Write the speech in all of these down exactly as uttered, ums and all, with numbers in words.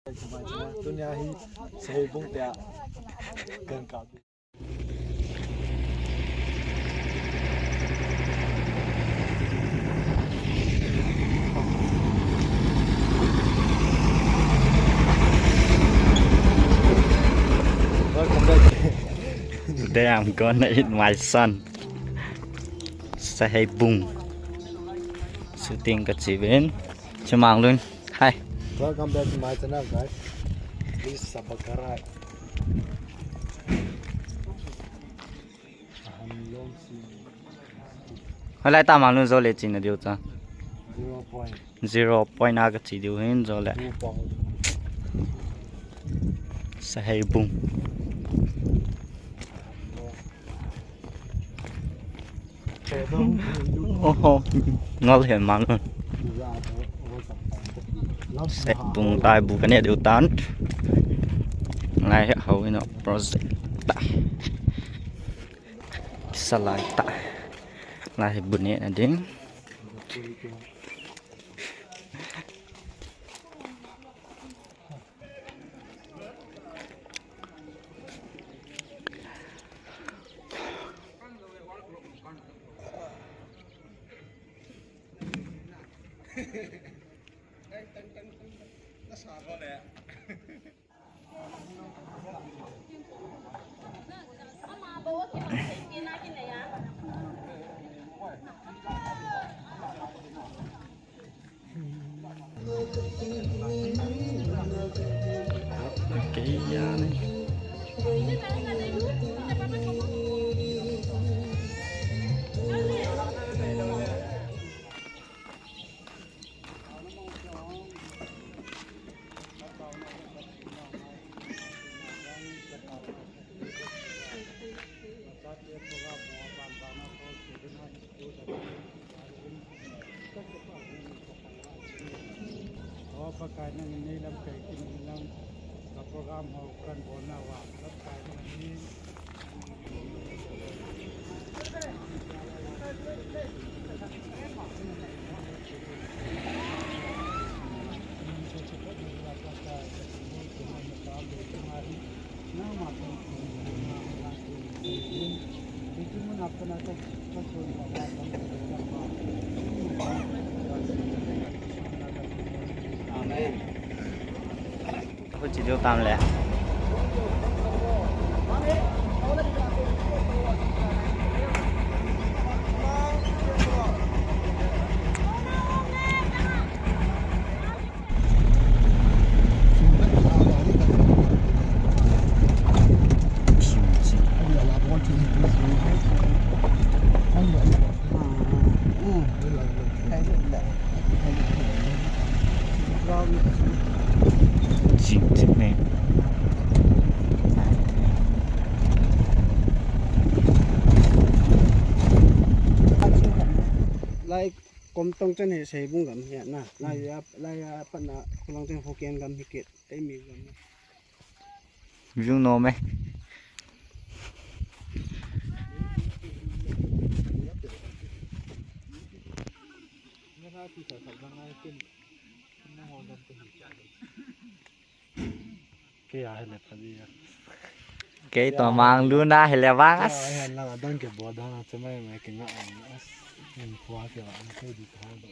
Tunia hi Saheibung tia kan kap. Welcome back. Today I'm gonna eat my son. Saheibung. Shooting kachi uvin. Chimang Lun. Hi. Welcome back to my channel, guys. Please subscribe. Hoilai tah Mang Lun jou le china diu cha. Zero point. Zero point a kachi diu hin jou le. Two point. Saheibung. Oho, ngol hen Mang Lun. Saheibung tai bu kane diu tan. Lai hou ino project ta. Salai ta. Lai bu ne na ding. Pakai nang nei lamkai kin lang ka program ho kan bolna uva Pakai nang nei. Amen. Hu chi diu tam le. Jing jing ne. Lai kom tong chan hi Saheibung gam hi na. Lai a, lai a pat na khulang chan Hokkien gam hi kit. Ei mi gam. View no me. Kei a hele pha dia. Kei to Mang Lun a hele vang as. Kei a hele lang adang ke bo dan a che mai mai ke nga as. Min khua ke va an ke di tha do.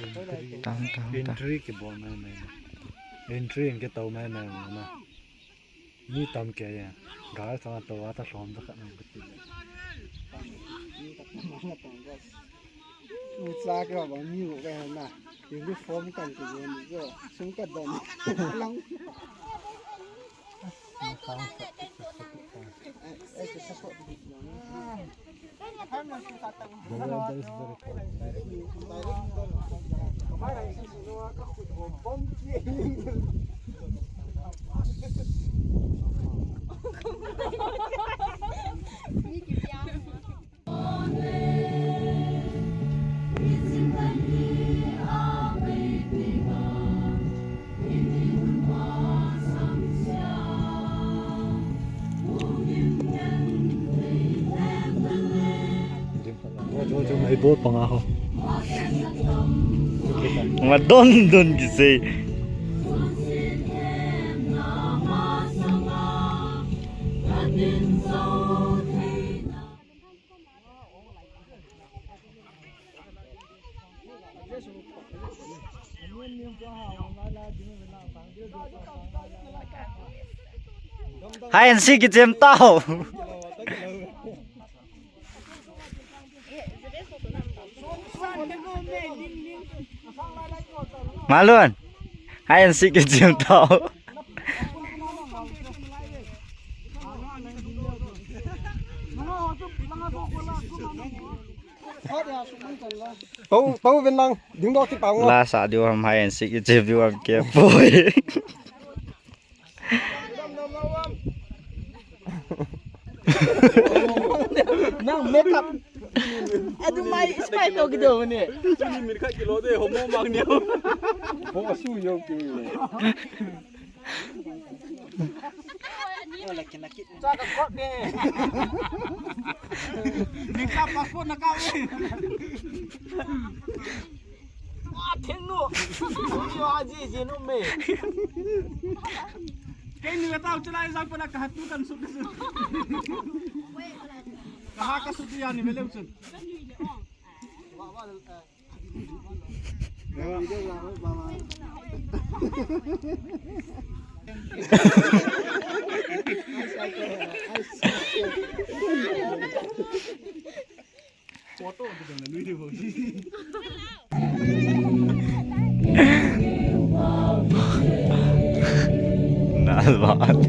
Entry, tang, tang, tang. Entry kibol mai mai na. Entry in kitou mai mai na. Mi tam ke ya. Gal tang tou a ta lhom ta khat nang kati. Ucha ke ba mi ru ke na. Uniform kan ke ni jo. Sum ka don. Lang. Mai bol panga ho. Ma don don kisei. Hide and seek kichem tao. Malun. Hide and seek kichem tao. Pau, pau vin lang, ding dok ti pau ngo. La sa diu ham hide and seek kichem diu ham kipoi. Nang makeup. Adu mai spy to kido ne. Tuni min khat kilo de homo mang ne. Bo su yo ki. Cha ka kot ne. Ning ka passport na ka. Wa, theng nu. Ni wa ji ji nu me. Kei ni ka tau chalai jang pa na ka hatu kan su ka su. Ka ha ka su tu ya ni me lem sun. Nalbat.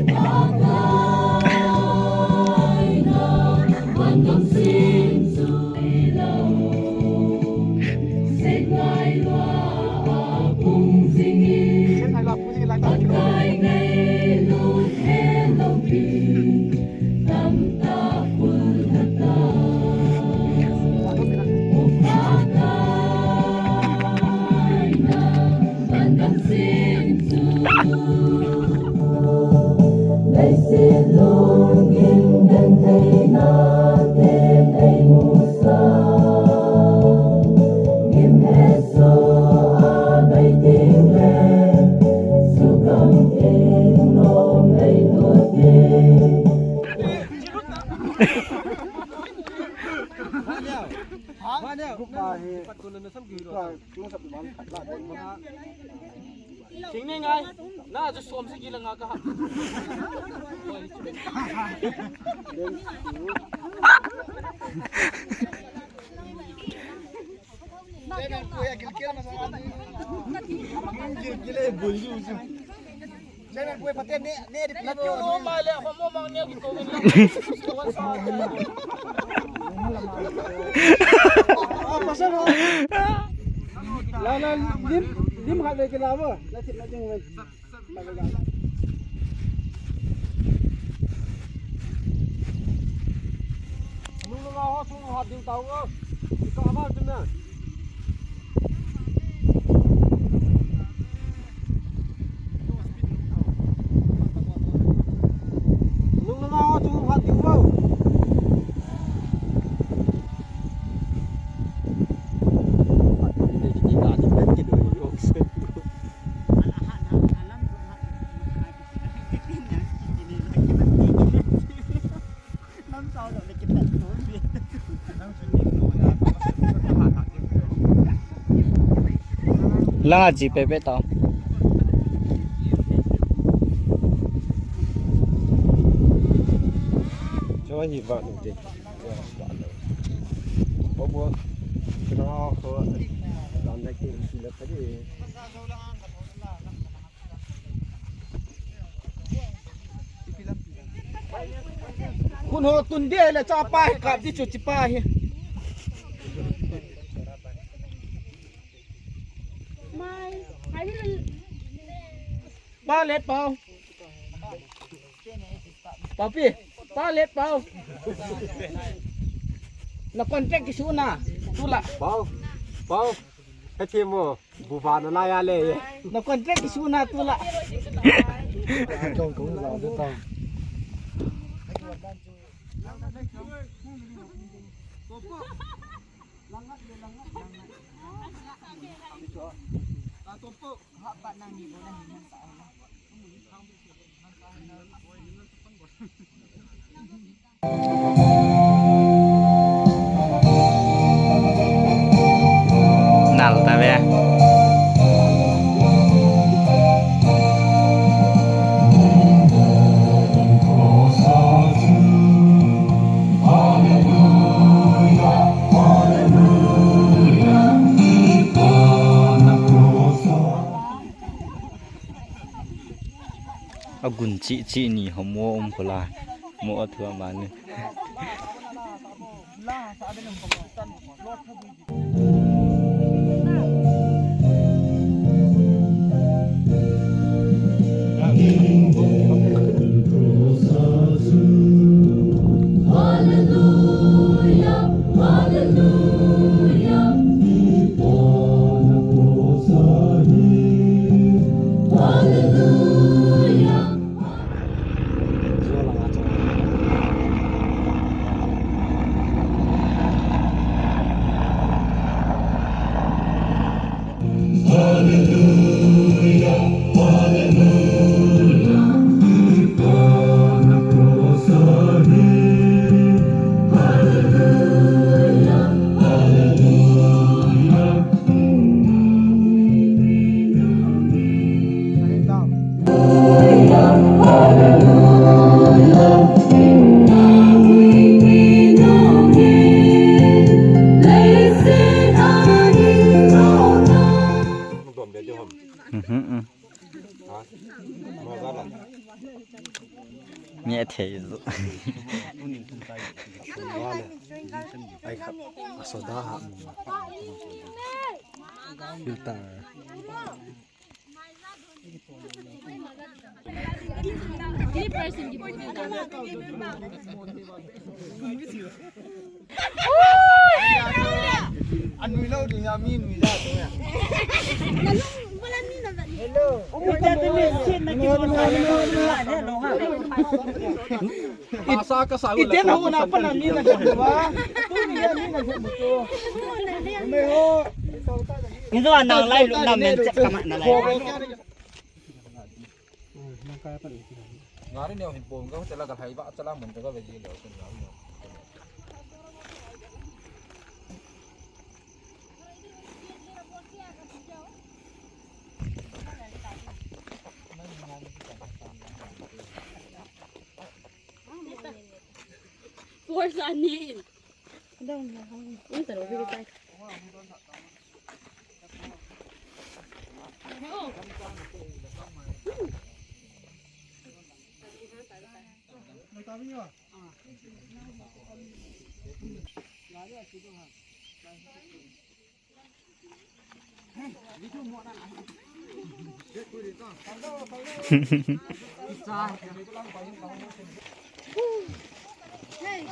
Thing ne ngai. Na chu som si kila nga ka. La la lim lim khat le kila bo. La thip la ding ven. Nung nung a ho chung hat ding tau o. Ka ba tu na. Nung nung a ho chung hat ding o. Langa chi pepe tao. Cho hi ba nu te. Bo bo. Kena ko dan da ke si la ka de. Kun ho tun de le chapa hi kap di chu chi pa hi. Mai, hai hi. Pa let pau. Papi, pa let pau. Na contact kisu na, tula. Pau, pau. Ka che mo, buba na la ya le ye. Na contact kisu na tula. Jong kong la de tau. Nal ta ve. Agun chi chi ni ho mo um kola. Mo a thu ama ni. Hallelujah, hallelujah. Hallelujah. Mi a thei zo. Ai kha, a soda ha. Filter. Anui lo ding ya, mi nui da tu ya. Hello. Asa ka sa. Iten ho na pa na mi na ba. Tu ni ya mi na tu. Me ho. Indo anang lai lu na men chat kama na lai. Ngari neo hin pom ka, hotel a ka lhai ba, chala mun ka ve ji leo, kun ngari neo. Force ani.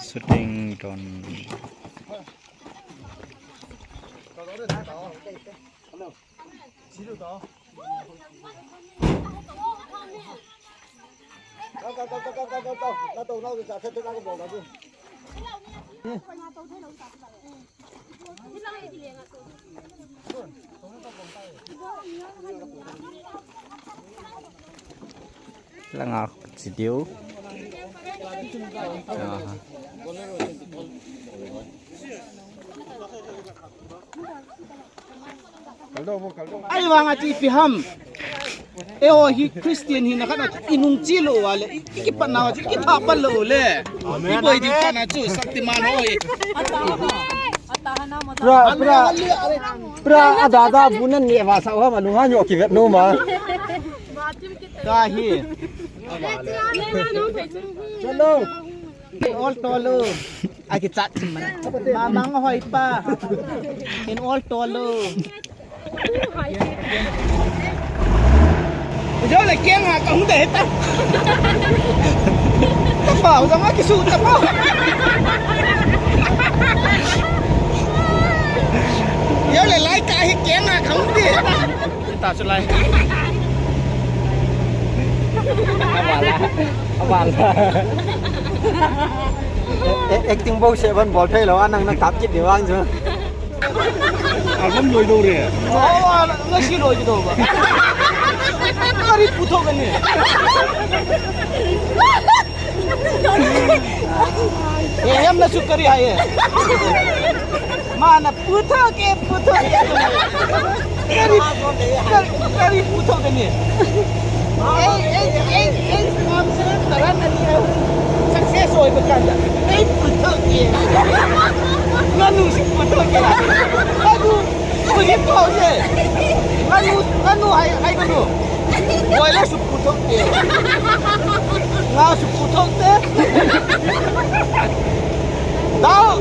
Shooting drone. Langa video. Aha. Ai vang a chi pi ham. Eiho hi Christian hina khat a i nung chi lou a le, i, i kipat na a chi, i tha pat lou le. I boi ding tan a chu Shaktiman ho hi. Pra, pra, pra, ada, ada, bu nan ne va sa ho ma, nung ha nyo kivet no ma. Ka hi. Chalo. Ol tolu. Akichat chim mana. Mamang hoi pa. In ol tolu. Ujole kenga kahung de ta. Tapa, ujang akisu tapa. Ujole lai ka hi kenga kahung de. Kita sulai. Abala. Abala. E, e, acting bou se ban bol thei lou, anang na kap kit ni vang chu. Album loi dou re. Oh, na si loi dou ba. Kari puthok ni. E, em na su kari hai. Mana puthok e, puthok e. Kari, kari, kari puthok e ni. Ei, ei, ei, ei, sponsor taran ani a. Success oi ba kanda. Ei puthok e. Nganu si puthok e. Nganu, puthok e. Nganu, nganu hai, hai nganu. Boiler su puthok te. Nga su puthok te. Dal.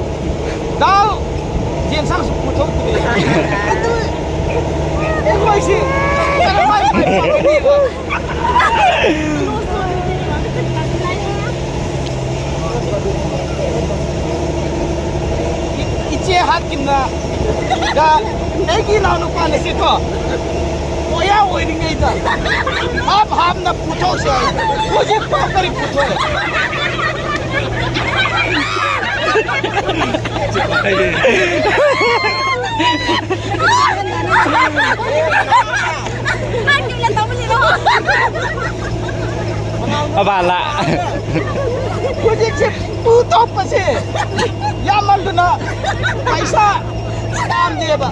Dal. Jensang su puthok te. Oi si. Iche hat kimna. Da, nei ki nao nu pa na si ko. Ko ya oi ring ei da. Ham ham na puthok se. Ko ji pa kari puthok. Abala. Project se puthok pa se. Ya mal tu na. Paisa. Tam de ba.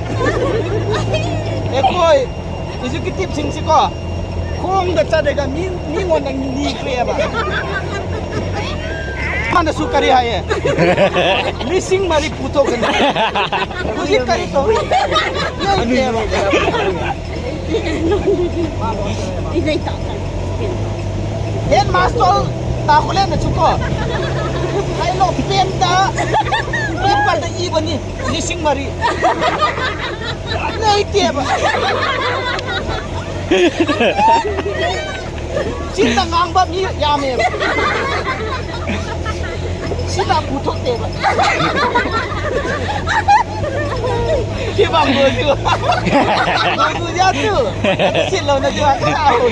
E koi. Executive sing si ko. Khong da cha de ga mi, mi ngon dang ni kre ba. Mana su kari hai e. Lising mari puthok kan. Kuji kari to. Ani. Headmaster ta khule na chu ko. Ai lo pen da. Pen pa da i bani. Lising mari. Nei te ba. Sita ngang ba mi ya me. Sita puthok te ba. Ki bang go ju. Go ju ya tu. Silo na ju ka ho.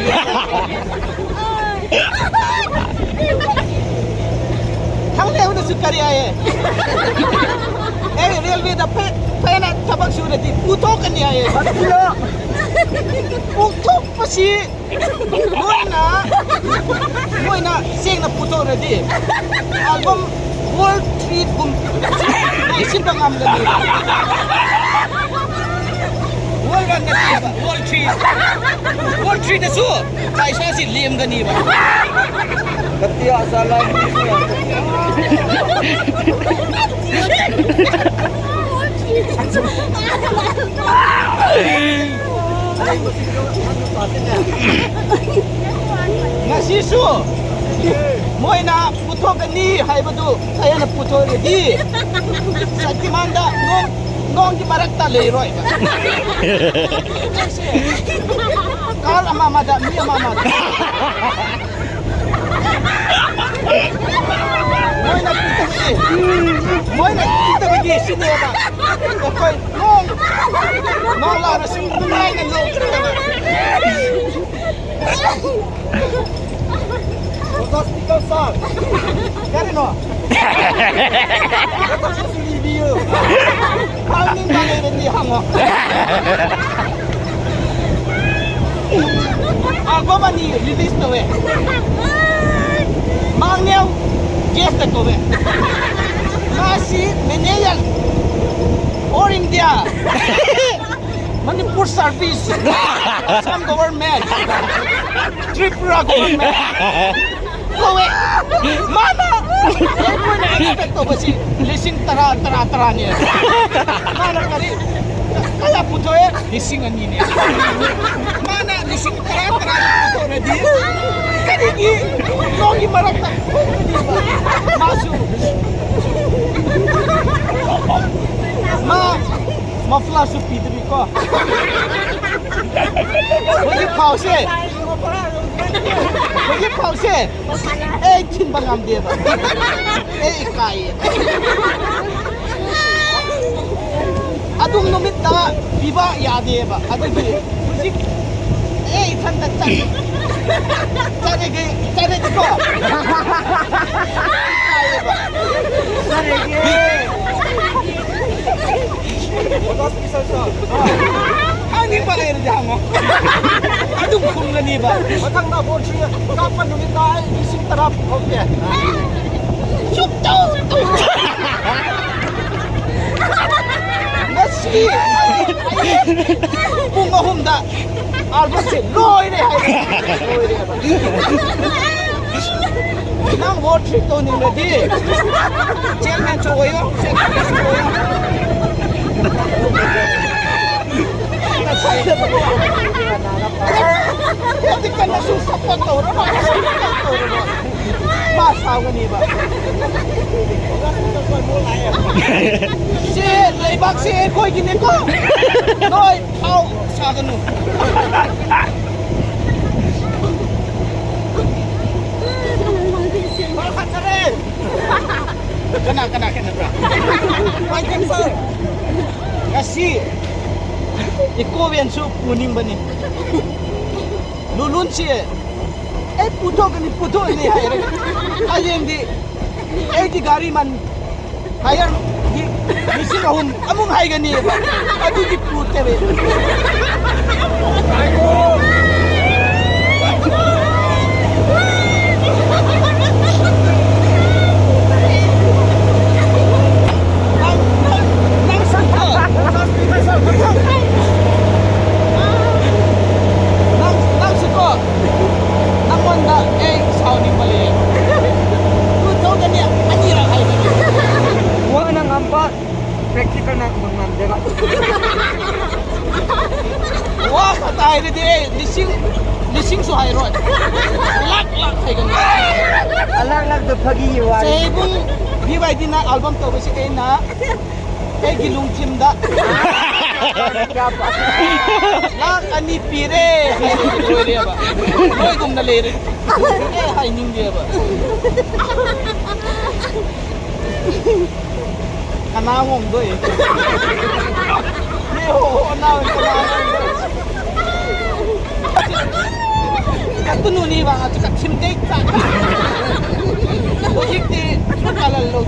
Thang le na su kari ai. Eh, railway da pe, pe na tabak su na ti. Puthok kan ni ai. Puthok pa si. Moina. Moina sing na puthok na di. Album World Trade gum. Ai sin pa ngam da ni. World Trade. World Trade na su. Paisa si liam gani ba. Katia sa lai ni. Ngasi su. Moina puthok gani hai ba tu. Kaya na puthok gani. Sakti manda. Nong, nong ki marak ta le roi. Kal ama mada, mi ama mada. Moina kita ni. Moina kita ni sini ba. Koi nong. Nong la na sing nai na lo. Kari no. Kau ni tale ni hango. Album ani release to we. Mang neo guest to we. Masi manager All India. Manipur service. Assam government. Tripura government. Kowe. Mana. Kowe na expect to basi. Lising tara, tara, tara ni. Mana kari. Kaya puthok e. Lising ani ni. Mana lising tara, tara ni puthok ready. Kari ni. Nogi marak ta. Masu. Ma. Mafla su pi de ko. Hoji phao se. Hoji phao se. Ei, chin ba ngam de ba. Ei, kai. Adung numit ta, pi ba ya de ba. Adung ki. Hoji. Ei, than ta chan. Chare ge, chare ge ko. Chare ge. Ani pala eri jamo. Adung khum gani ba. Mathang na bol si ka pa numit ta ai, ising tara pu khom ke. Suk tu tu. Nasi. Pung ahum da. Album se loi re hai. Loi re ba. Nang vote si to ning ready. Chairman cho yo. Secretary cho yo. Kana su support tau ra, support tau ra. Ma sao kani ba. Si, leibak si, koi kini ko. Noi, au, sa kanu. Mal khat na re. Kana, kana, kana, bra. Mai kan sa. Kasi, iko ven su puning bani. Lulun si e. Ei, puto kani, puto ni hai re. Ayeng di. Ei, di gari man. Hire di. Misi kahum. Amung hai kani ba. Adu di pute be. Nang, nang, nang siko. Nang, nang siko. Nang wanda, eh, sao ni pale. Tu tau kani, ani ra hai kani. Wa nang ampa, practical na mangam dega. Wa khat hai de, lising, lising su hai roi. Lak, lak hai kani. Alak lak to phagi wa. Sei bung, B Y D na album to besi kei na. Kei kilungthim da. Lak ani pi re. Hai ni loi re ba. Loi gum na le re. Eh, hai ning re ba. Kana ngom doi. Ni ho ho na kana ngom doi. Katunu ni ba, tu kathim dei ta. Ko yik ti, tu kalal lo.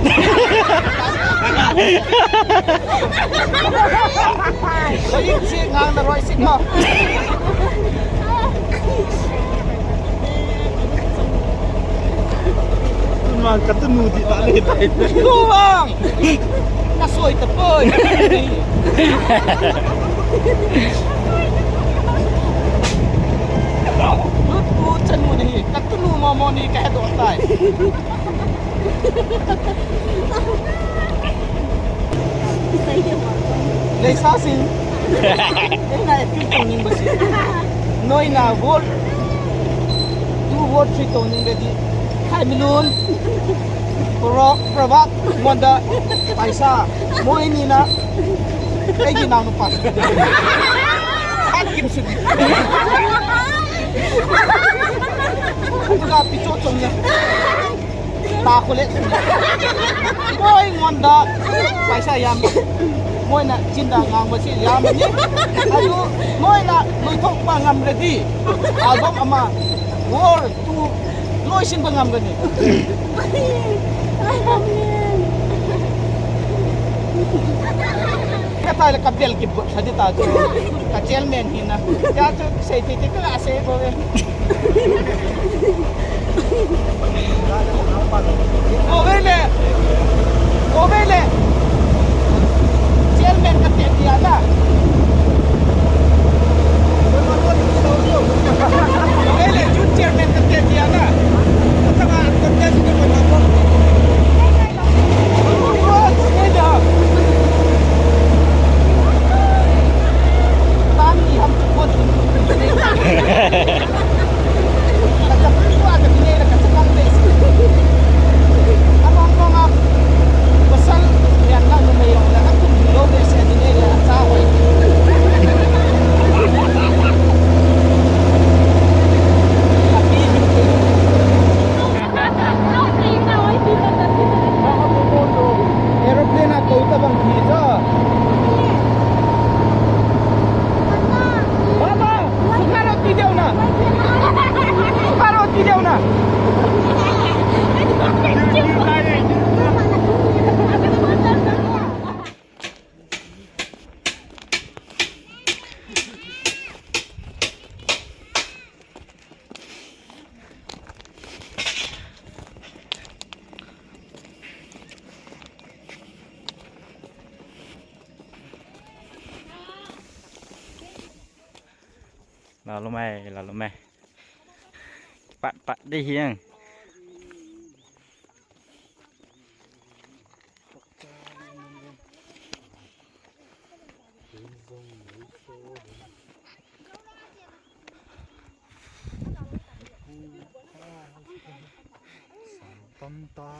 Ko yik si ngang na roi si ko. Tuman katunu di ta le tai. Tuang. Nasoi ta poi. Lut u chanu ni, katunu momo ni kahe doh tai. Leisa sing. Eina appeal tong ning basi. Noina vote. Tu vote three tong ning bedi. Khai milun. Pro, Prabhat, Monda, Paisa, Moini na. Eigi nau nu pa. Hat kim sudi. Tuka picho chong ya. Ta khole. Moi ngonda. Paisa yam. Moina chinda ngang ba si yam ni. Ayu, moina lui thok pa ngam ready. Album ama. War tu. Loi sin ba ngam gani. Ka tai la ka bel ki bot sa di ta tu. Ka chairman hina. Ya tu sei ti ti ka la sei bo ve. Kovele. Kovele. Chairman ka te dia da. Kovele, jun chairman ka te dia da. Kata ka contest ni ko na ko. Aeroplane a koi tabang hi ta. Papa, sukha roti deu na. Sukha roti deu na. Lalu mai, lalu mai. Pat, pat di hiang. ta,